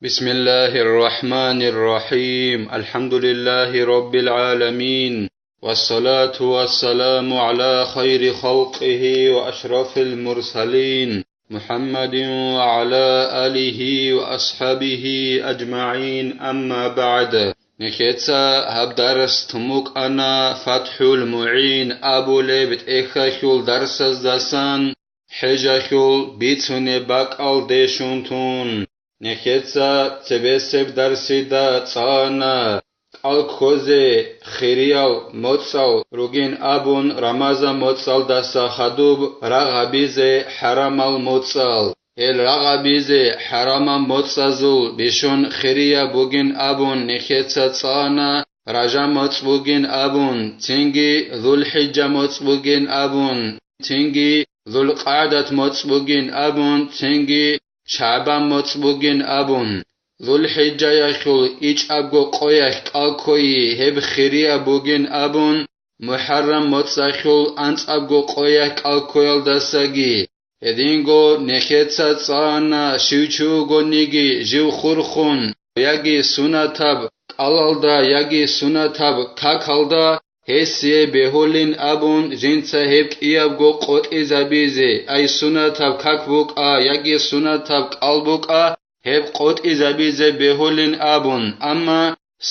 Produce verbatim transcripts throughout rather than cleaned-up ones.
بسم الله الرحمن الرحيم. الحمد لله رب العالمين. والصلاة والسلام على خير خلقه وأشرف المرسلين محمد وعلى آله وأصحابه أجمعين. أما بعد. Нехеца гьаб дарс тумукъана ФатхӀул МугӀин абулеб тӀехьалъул дарсаздасан, хӀежалъул бицунеб бакӀалде щун тун. Нехеца цебесеб дарсида цӀана кӀал ккозе хириял моцӀал ругин абун, Рамазан моцӀалдаса хадуб рагъ гьабизе хӀарамал моцӀал. Гьел рагъ гьабизе хӀарамал моцӀазул бищун хирияб бугин абун нехеца цӀана Ражаб моцӀ бугин абун, цинги ЗулхӀижа моцӀ бугин абун, цинги ЗулкъагӀдат моцӀ бугин абун, цинги ШагӀбан моцӀ бугин абун, ЗулхӀижаялъул ичӀабго къоялъ кӀал ккойи гьеб хирияб бугин абун, МухӀаррам моцӀалъул анцӀабго къоялъ кӀал ккоялдасаги. Гьединго нехеца цӀана щив чи вугониги жив хурхун, яги сунатаб кӀалалда, яги сунатаб какалда, гьесие бегьулин абун, жинца гьеб кӀиябго къотӀизабизе, ай сунатаб как букӀа, яги сунатаб кӀал букӀа, гьеб къотӀизабизе бегьулин абун, амма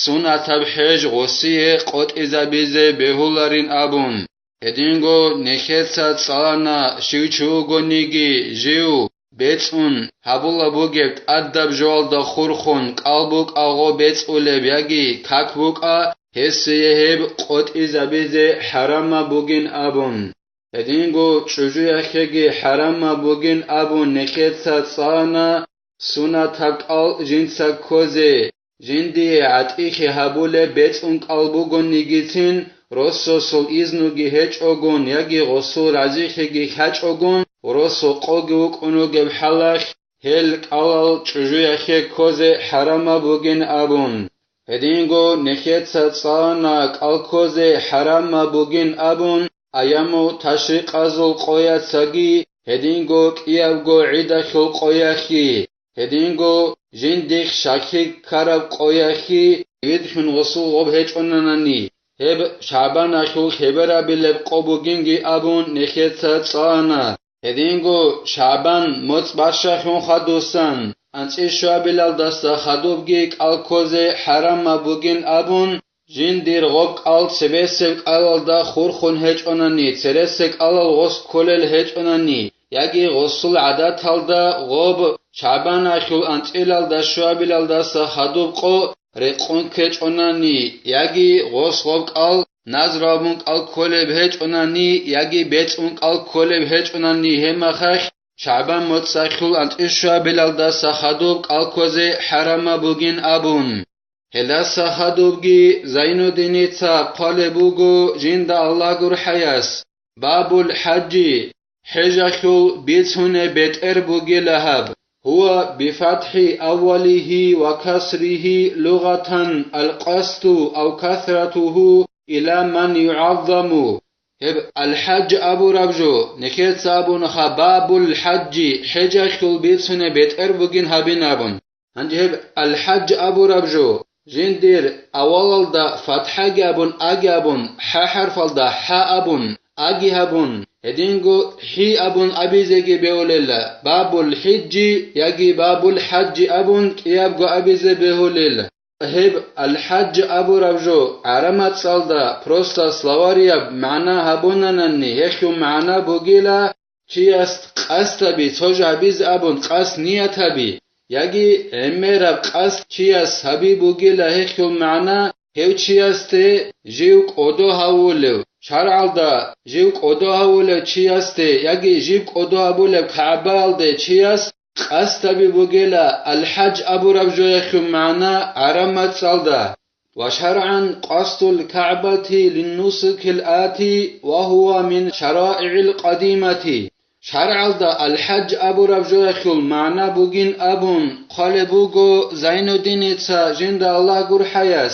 сунатаб хӀеж гъосие къотӀизабизе бегьуларин абун. Гьединго нехеца цӀана щив чи вугониги жив бецӀун гьабула бугеб тӀадаб жоялда хурхун кӀал букӀа гъо бецӀулеб яги как букӀа, гьесие гьеб къотӀизабизе хӀарамаб бугин абун. Гьединго чӀужуялъеги хӀарамаб бугин абун нехеца цӀана сунатаб кӀал жинца ккозе, жиндие гӀатӀилъи гьабулеб бецӀун кӀал бугонигицин, росасул изнуги гьечӀогун яги гъосул разилъиги хьачӀогун, росу къоги вукӀун вугеб хӀалалъ, гьел кӀалал чӀужуялъе ккозе хӀарамаб бугин абун. Гьединго нехеца цӀана кӀал ккозе хӀарамаб бугин абун, аяму ташрикъазул къояцаги, гьединго кӀиябго гӀидалъул къоялъги, гьединго жиндихъ шаккиг ккараб къоялъги, видлъун гъосул гъоб гьечӀонанани, гьеб ШагӀбаналъул хеберабилеб къо бугинги абун нехеца цӀана. Гьединго ШагӀбан моцӀ бащалъун хадусан, анцӀил щуабилалдаса хадубги кӀал ккозе хӀарамаб бугин абун, жиндир гъоб кӀал цебесеб кӀалалда хурхун гьечӀонани, цересел кӀалал гъос кколел гьечӀонани, яги гъосул гӀадаталда гъоб ШагӀбаналъул анцӀилалда щуабилалдаса хадуб къо рекъон ккечӀонани, яги гъос гъоб кӀал назру абун кӀал кколеб гьечӀонани, яги бецӀун кӀал кколеб гьечӀонани, гьебмахалъ ШагӀбан моцӀалъул анцӀил щуабилалдаса хадуб кӀал ккозе хӀарамаб бугин абун. Гьелдаса хадубги Зайнуддиница хъвалеб буго жинда Аллагь гурхӀаяс: Бабул хӀажжи, хӀежалъул бицунеб бетӀер бугила гьаб, гьува бифатхӀи аввалигьи ва касригьи лугъатан алкъасду ав касратугьу ила ман югӀаззаму. Гьеб алхӀажж абураб жо, нехеца абунаха бабул хӀажжи, хӀежалъул бицунеб бетӀер бугин гьабин абун. Гьанже гьеб алхӀажж абураб жо, жиндир авалалда фатхӀаги абун, аги абун, хӀа хӀарфалда хӀа абун, аги гьабун, гьединго хӀи абун абизеги бегьулела, бабул хӀижжи яги бабул хӀажжи абун кӀиябго абизе бегьулел. Гьеб алхӀажж абураб жо гӀараб мацӀалда просто словарияб магӀна гьабунанани, гьелъул магӀна бугила, чияс къасд гьаби, цо жо гьабизе абун къасд ният гьаби, яги гӀемераб къасд чияс гьаби бугила, гьелъул магӀна гьев чиясде жив кӀодо гьавулев, шаргӀалда жив кӀодо гьавулев чиясде яги жив кӀодо гьабулеб КагӀбаялде чияс къасд гьаби бугила алхӀажж абураб жоялъул магӀна гӀараб мацӀалда. وشرعا قصد الكعبة للنسك الآتي وهو من شرائع القديمة. ШаргӀалда алхӀажж абураб жоялъул магӀна бугин абун хъвалеб буго Зайнуддиница, жинда Аллагь гурхӀаяс.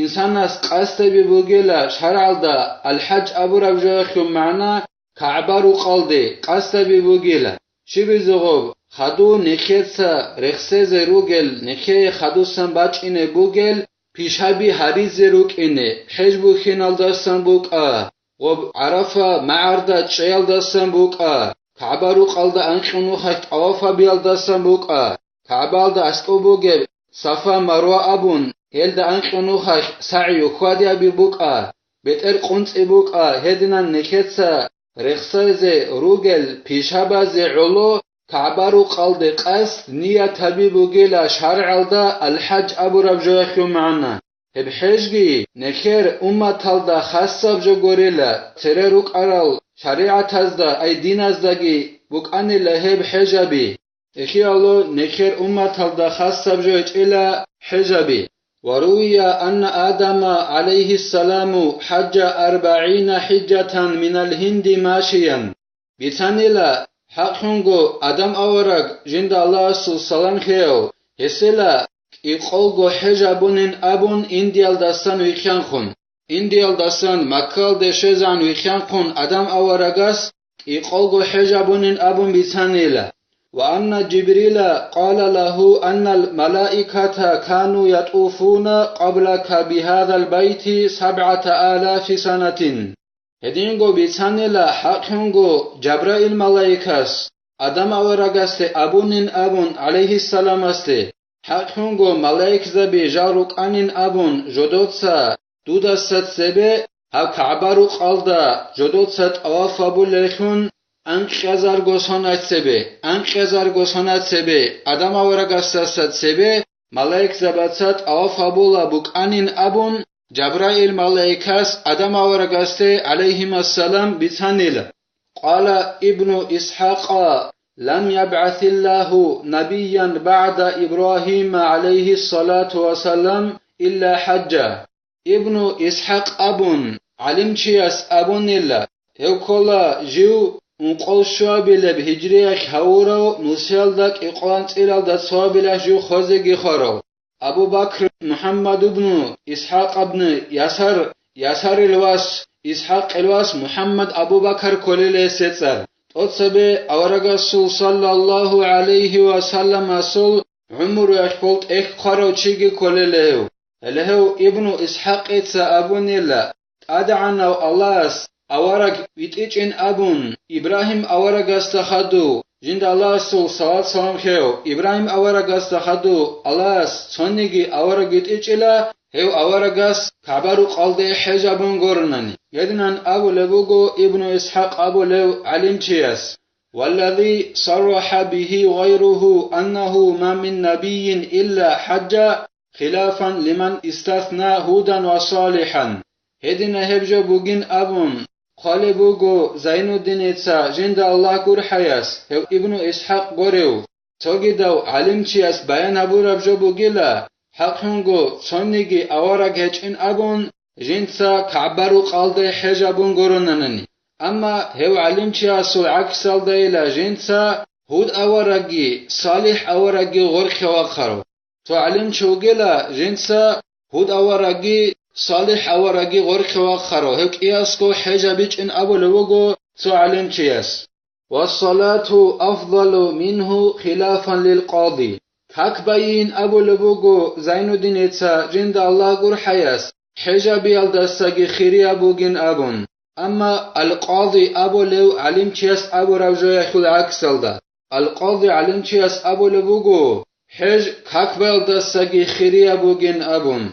Инсанас къасд гьаби бугила шаргӀалда алхӀажж абураб жоялъул магӀна КагӀба рукъалде къасд гьаби бугила. Щибизе гъоб, хадув нехеца рехсезе ругел, нехее хадусан бачӀине бугел пишаби гьаризе рукӀине, хӀеж бухьиналдасан букӀа, ва ГӀарафа магӀарда чӀеялдасан букӀа, КагӀба-рукъалда анкьунухъалъ тӀаваф гьабиялдасан букӀа, КагӀбалда аскӀоб бугеб Сафа-Марва абун, гьелда анкьунухъалъ сагӀию хьвади гьаби букӀа, бетӀер къунцӀи букӀа, гьединан нехеца рехсезе ругел пишабазе гӀоло КагӀба-рукъалде къасд ният гьаби бугила шаргӀалда алхӀаж абураб жоялъул магӀна. Гьеб хӀежги нехер умматалда хасаб жо гурила, цере рукӀарал шаригӀатазда, ай диназдаги букӀанила гьеб хӀежаби. Эхияло нехер умматалда хасаб жо гьечӀила хӀежаби. Ва руия анна Адама, гӀалайгьиссаламу, хӀаджа арбагӀина хӀиджатан минал Гьинди машиян. Бицанила, хӀакълъунго Адам авараг, жинда Аллагьасул салам лъеяв, гьесила кӀикъолго хӀеж абунин абун Индиялдасан вихьанхъун. Индиялдасан Маккалде щвезегӀан вихьанхъун Адам аварагас кӀикъолго хӀеж абунин абун бицанила. Ва анна Жибрила къала лагьу аннал малаиката кану ятӀуфуна къаблака бигьадал байти сабгӀата алафи санатин. Гьединго бицанила хӀакълъунго Жабраил малаикас Адам аварагасде абунин абун, гӀалайгьиссаламасде, хӀакълъунго малаикзаби жал рукӀанин абун, жодоца дудаса цебе гьаб КагӀба-рукъалда жодоца тӀаваф гьабулеллъун анкьазарго соналъ цебе, анкьазарго соналъ цебе, Адам аварагасдаса цебе малаикзабаца тӀаваф гьабула букӀанин абун, Жабраил малаикас Адам аварагасде, гӀалайгьимассалам, бицанила. Къала Ибну ИсхӀакъа: «Лам ябгӀасиллагьу набиян багӀда Ибрагьима, гӀалайгьиссалату вассалам, илла хӀаджа». Ибну ИсхӀакъ абун, гӀалимчияс абунила, гьев ккола жив ункъол щуабилеб гьижриялъ гьавурав, нусиялда кӀикъоялда анцӀила цоабилалъ жив хвезеги хварав. Абу Бакр Мухаммад ибну ИсхӀакъ ибну Ясар, Ясарил вас, ИсхӀакъил вас Мухаммад Абу Бакр кколел гьесие цӀар. ТӀоцебе аварагасул саллаллагьу гӀалайгьи ва салламасул гӀумруялъул тӀехь хъварав чиги кколел гьев. Гьеле гьев Ибну ИсхӀакъица абунила, ТӀадегӀанав Аллагьас авараг витӀичӀин абун, Ибрагьим аварагасда хадув, жинда Аллагьасул салат-салам лъеяв, Ибрагьим аварагасда хадув Аллагьас цониги авараг витӀичӀила, гьев аварагас КагӀба-рукъалде хӀеж абун гуронани. Гьединан абулеб буго Ибну ИсхӀакъ абулев гӀалимчияс: «Валлази сарраха бигьи гъайругьу аннагьу ма мин набийин илла хӀаджа, хилафан лиман истасна Гьудан ва СалихӀан». Гьедина гьеб жо бугин абун, хъвалеб буго Зайнуддиница, жинда Аллагь гурхӀаяс, гьев Ибну ИсхӀакъ гурев, цогидав гӀалимчияс баян гьабураб жо бугила, хӀакълъунго цониги авараг гьечӀин абун, жинца КагӀба-рукъалде хӀеж абун гуронанани. Амма гьев гӀалимчиясул гӀаксалдайила жинца Гьуд аварагги, СалихӀ аварагги гъоркье вахъарав. Цо гӀалимчи вугила, жинца Гьуд аварагги, СалихӀ аварагги гъоркье вахъарав, гьев кӀиясго хӀеж гьабичӀин абулеб буго цо гӀалимчияс: «Вассалату афдалу мингьу хилафан лил къади». Как байин абулеб буго Зайнуддиница, жинда Аллагь гурхӀаяс, хӀеж гьабиялдасаги хирияб бугин абун. Амма ал-Къади абулев гӀалимчияс абураб жоялъул гӀаксалда, ал-Къади гӀалимчияс абулеб буго, хӀеж как баялдасаги хирияб бугин абун.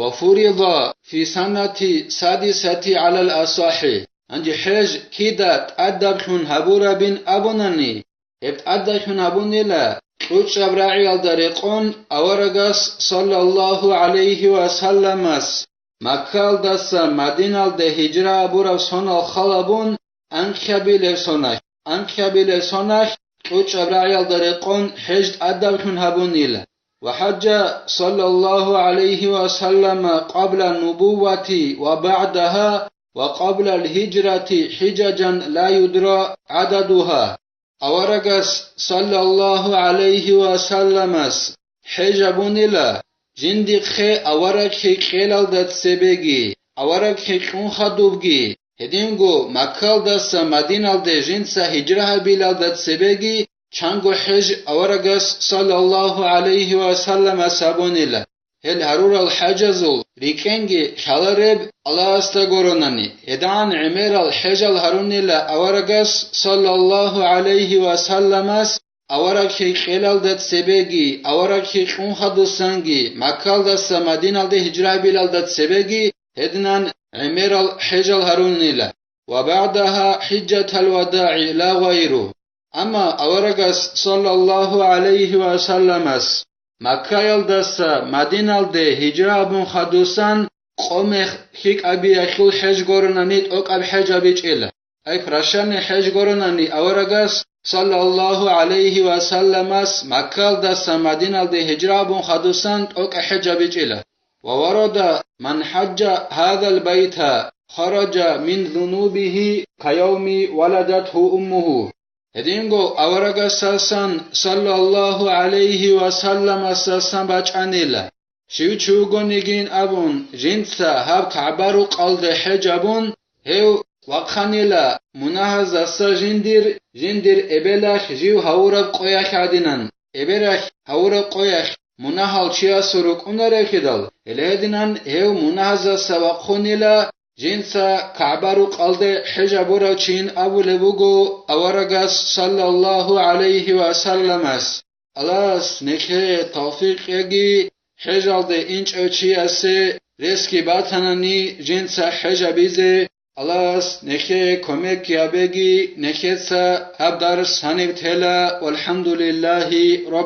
«Ва фурида фи санати садисати гӀалал асахӀи». Гьанже хӀеж кида тӀадаблъун гьабурабин абунани, гьеб тӀадалъун гьабунила, кьучӀаб рагӀиялда рекъон аварагас, саллаллагьу гӀалайгьи ва салламас, Маккаялдаса Мадиналде гьижра гьабураб сонал халабун анкьабилеб соналъ, анкьабилеб соналъ кьучӀаб рагӀиялда рекъон хӀеж тӀадаблъун гьабунила. Ва хӀаджа, саллаллагьу гӀалайгьи ва саллама, къабла нубуввати ва багӀдагьа ва къаблал гьижрати хӀижажан ла юдра гӀададугьа. Аварагас, саллаллагьу гӀалайгьи ва салламас, хӀеж гьабунила, жиндихъе аварагхъе кьелалда цебеги, аварагхъе кьун хадубги, гьединго Маккалдаса Мадиналде жинца гьижра гьабилалда цебеги чанго хӀеж аварагас саллаллагьу гӀалайгьи ва салламас гьабунила. Гьел гьарурал хӀежазул рикӀкӀинги лъалареб Аллагьасда гуронани, гьедигӀан гӀемерал хӀежал гьарунила аварагас саллаллагьу гӀалайгьи ва салламас авараг хӀинкъиялда цебеги, авараг хӀинкъун хадусанги, Маккалдаса Мадиналде гьижра гьабилалда цебеги гьединан гӀемерал хӀежал гьарунила. Ва багӀдагьа хӀижжатал вадагӀи ла гъайру. Амма аварагас саллаллагьу гӀалайгьи ва салламас Маккаялдаса Мадиналде гьижра гьабун хадусан, къо-мех лъикӀабиялъул хӀеж гуронани тӀокӀаб хӀеж гьабичӀила. Ай прощальный хӀеж гуронани аварагас саллаллагьу гӀалайгьи ва салламас Маккалдаса Мадиналде гьижра гьабун хадусан тӀокӀа хӀеж гьабичӀила. Ва варада: «Ман хӀаджа гьазал байта хараджа мин зунубигьи каявми валадатгьу уммугьу». Гьединго аварагасасан саллаллагьу гӀалайгьи ва салламасасан бачӀанила. Щив чи вугонигин абун, жинца гьаб КагӀба-рукъалде хӀеж гьабун, гьев вахъанила мунагьаздаса жиндир, жиндир эбелалъ жив гьавураб къоялъ гӀадинан, эбелалъ гьавураб къоялъ мунагьал чиясул рукӀунарелъидал, гьеле гьединан гьев мунагьаздаса вахъунила, жинца КагӀба-рукъалде хӀеж гьабурав чийин абулеб буго аварагас саллаллагьу гӀалайгьи ва салламас. Аллагьас нилъее тавфикъ кьеги, хӀежалде инчӀев чиясе ресги батанани жинца хӀеж гьабизе, Аллагьас нилъее кумекги гьабеги, нилъеца гьаб дарс гьаниб тела, валхӀамдулиллагьи раббил